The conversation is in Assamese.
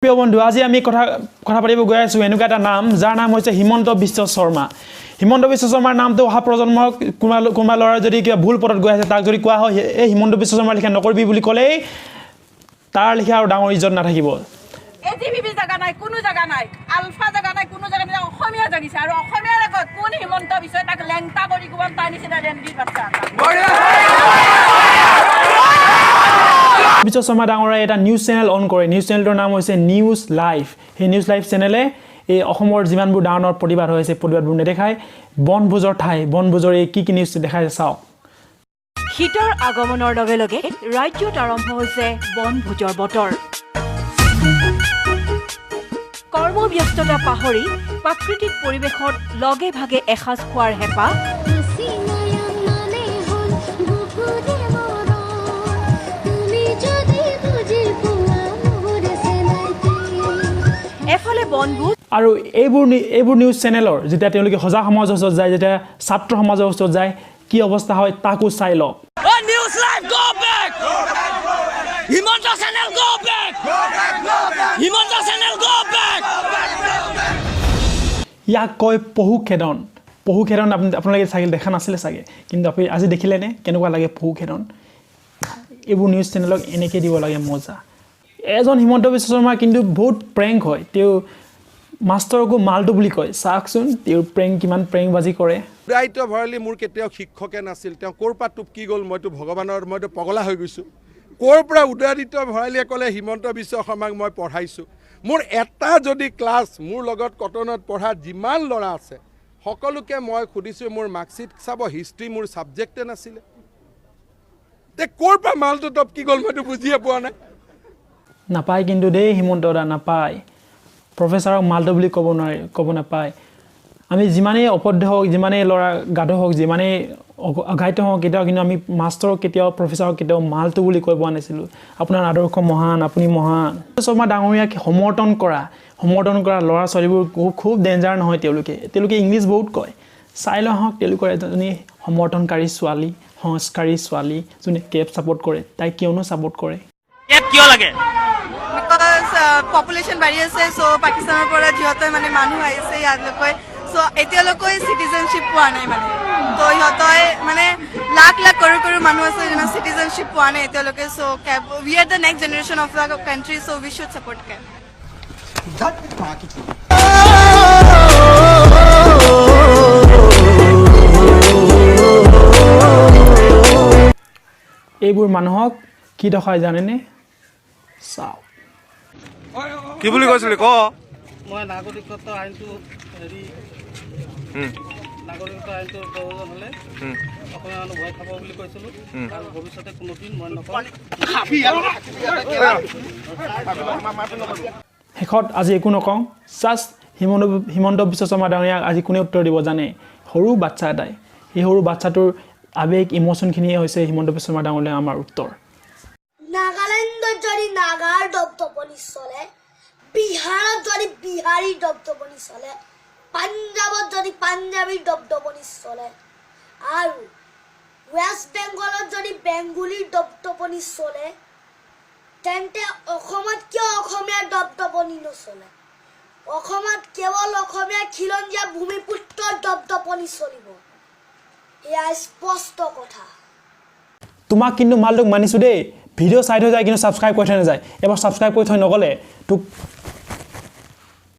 প্ৰিয় বন্ধু, আজি আমি কথা কথা পাতিব গৈ আছোঁ এনেকুৱা এটা নাম, যাৰ নাম হৈছে হিমন্ত বিশ্ব শৰ্মা। হিমন্ত বিশ্ব শৰ্মাৰ নামটো অহা প্ৰজন্মক কোনোবা কোনোবা ল'ৰা যদি কিবা ভুল পথত গৈ আছে, তাক যদি কোৱা হয়, এই হিমন্ত বিশ্ব শৰ্মাৰ লিখা নকৰিবি বুলি ক'লেই তাৰ লিখা আৰু ডাঙৰ ইজ্জত নাথাকিব। এজিপিবি জাগা নাই, কোনো জাগা নাই, আলফা জাগা নাই, কোনো জাগা নাই। অসমীয়া জাগিছে আৰু অসমীয়াৰ আগত কোন হিমন্ত বিশ্ব, তাক লেংটা কৰি কোবাম, তাৰ নিচিনা ৰেন্দিৰ বাচ্চা এটা। বিশ্ব শৰ্মা ডাঙৰীয়াই এটা নিউজ চেনেল অন কৰে। নিউজ চেনেলটোৰ নাম হৈছে নিউজ লাইভ। সেই নিউজ লাইভ চেনেলে এই অসমৰ যিমানবোৰ ডাঙৰ ডাঙৰ প্ৰতিবাদ হৈ আছে, প্ৰতিবাদবোৰ নেদেখায়। বনভোজৰ ঠাই, বনভোজৰ এই কি কি নিউজ দেখাইছে চাওক। শীতৰ আগমনৰ লগে লগে ৰাজ্যত আৰম্ভ হৈছে বনভোজৰ বতৰ। কৰ্মব্যস্ততা পাহৰি প্ৰাকৃতিক পৰিৱেশত লগে ভাগে এসাঁজ খোৱাৰ হেঁপাহ। হাসিনয়ন মানে হ'ল বুকুৰে মৰম, তুমি যদি বুজি পোৱা মোৰ চেনাইটি। এফালে বনভোজ আৰু এইবোৰ নিউজ চেনেলৰ যেতিয়া তেওঁলোকে সজাগ সমাজৰ ওচৰত যায়, যেতিয়া ছাত্ৰ সমাজৰ ওচৰত যায়, কি অৱস্থা হয় তাকো চাই লওক। News Live, go back! Himanta channel, go back! Himanta channel, go back! ইয়াক কয় পহু খেদন। পহু খেদন আপোনালোকে চাগে দেখা নাছিলে চাগে, কিন্তু আপুনি আজি দেখিলেনে কেনেকুৱা লাগে পহু খেদন? এইবোৰ নিউজ চেনেলক এনেকৈ দিব লাগে মজা। এজন হিমন্ত বিশ্ব শৰ্মা কিন্তু বহুত প্ৰেংক হয়। তেওঁ মাষ্টৰকো মালটো বুলি কয়। চাওকচোন তেওঁৰ প্ৰেংক, কিমান প্ৰেংকবাজি কৰে। উদয়াদিত্য ভৰালী মোৰ কেতিয়াও শিক্ষকে নাছিল। তেওঁ ক'ৰ পৰা টপকি গ'ল? মইতো ভগৱানৰ, মইতো পগলা হৈ গৈছোঁ। ক'ৰ পৰা উদয়াদিত্য ভৰালীয়ে ক'লে হিমন্ত বিশ্ব শৰ্মাক মই পঢ়াইছোঁ? মোৰ এটা যদি ক্লাছ, মোৰ লগত কটনত পঢ়া যিমান ল'ৰা আছে সকলোকে মই সুধিছোঁ, মোৰ মাৰ্কশ্বিট চাব, হিষ্ট্ৰী মোৰ ছাবজেক্টে নাছিলে। তে ক'ৰ পৰা মালটো টপকি গ'ল, মইতো বুজিয়ে পোৱা নাই। নাপায় কিন্তু দেই হিমন্ত দা, নাপায়। প্ৰফেচাৰক মালটো বুলি ক'ব নোৱাৰি, ক'ব নাপায়। আমি যিমানেই অপধ্য হওক, যিমানেই ল'ৰা গাধ হওক, যিমানেই অঘাইত হওক, কেতিয়াও কিন্তু আমি মাষ্টৰক কেতিয়াও, প্ৰফেচাৰক কেতিয়াও মালটো বুলি কৈ পোৱা নাছিলোঁ। আপোনাৰ আদৰ্শ মহান, আপুনি মহান। শৰ্মা ডাঙৰীয়াক সমৰ্থন কৰা ল'ৰা ছোৱালীবোৰ খুব খুব ডেঞ্জাৰ নহয়। তেওঁলোকে ইংলিছ বহুত কয়। চাই লওঁ আহক, তেওঁলোকৰ এজনী সমৰ্থনকাৰী ছোৱালী, সংস্কাৰী ছোৱালী, যোনে কেব ছাপৰ্ট কৰে, তাই কিয়নো ছাপৰ্ট কৰে? কেব কিয় লাগে? Because population বাঢ়ি আছে। চ' পাকিস্তানৰ পৰা যিহঁতে মানে মানুহ আহিছে ইয়ালৈকে, চ' এতিয়ালৈকে চিটিজেনশ্বিপ পোৱা নাই। মানে ত' সিহঁতে মানে লাখ লাখ কৰোৰ কৰোৰ মানুহ আছে যোনে চিটিজেনশ্বিপ পোৱা নাই এতিয়ালৈকে। So CAB, we are the next generation of the country, so we should support CAB. এইবোৰ মানুহক কি দশাই জানেনে? চাওক। কি বুলি কৈছিলি ক? মই নাগৰিকত্ব আইনটো হেৰি, নাগৰিকত্ব আইনটোৰ প্ৰয়োজন হ'লে অসমীয়া মানুহ ভয় খাব বুলি কৈছিলোঁ আৰু ভৱিষ্যতে কোনোদিন মই নকওঁ। শেষত আজি একো নকওঁ, জাষ্ট হিমন্ত হিমন্ত বিশ্ব শৰ্মা ডাঙৰীয়াক আজি কোনে উত্তৰ দিব জানে? সৰু বাচ্ছা এটাই। সেই সৰু বাচ্ছাটোৰ আৱেগ, ইম'শ্যনখিনিয়ে হৈছে হিমন্ত বিশ্ব শৰ্মা ডাঙৰীয়া আমাৰ উত্তৰ। নাগালেণ্ডত যদি নাগাৰ দপদপনি চলে, বিহাৰত যদি বিহাৰীৰ দপদপনি চলে, পাঞ্জাৱত যদি পাঞ্জাবীৰ দপদপনি চলে আৰু ৱেষ্ট বেংগলত যদি বেংগলীৰ দপদপনি চলে, তেন্তে অসমত কিয় অসমীয়াৰ দপদপনি নচলে? অসমত কেৱল অসমীয়া খিলঞ্জীয়া ভূমিপুত্ৰৰ দপদপনি চলিব, এয়া স্পষ্ট কথা। তোমাক কিন্তু মালটোক মানিছোঁ দেই। ভিডিঅ' চাই থৈ যায় কিন্তু ছাবস্ক্ৰাইব কৰি থৈ নাযায়। এবাৰ ছাবস্ক্ৰাইব কৰি থৈ নগ'লে তোক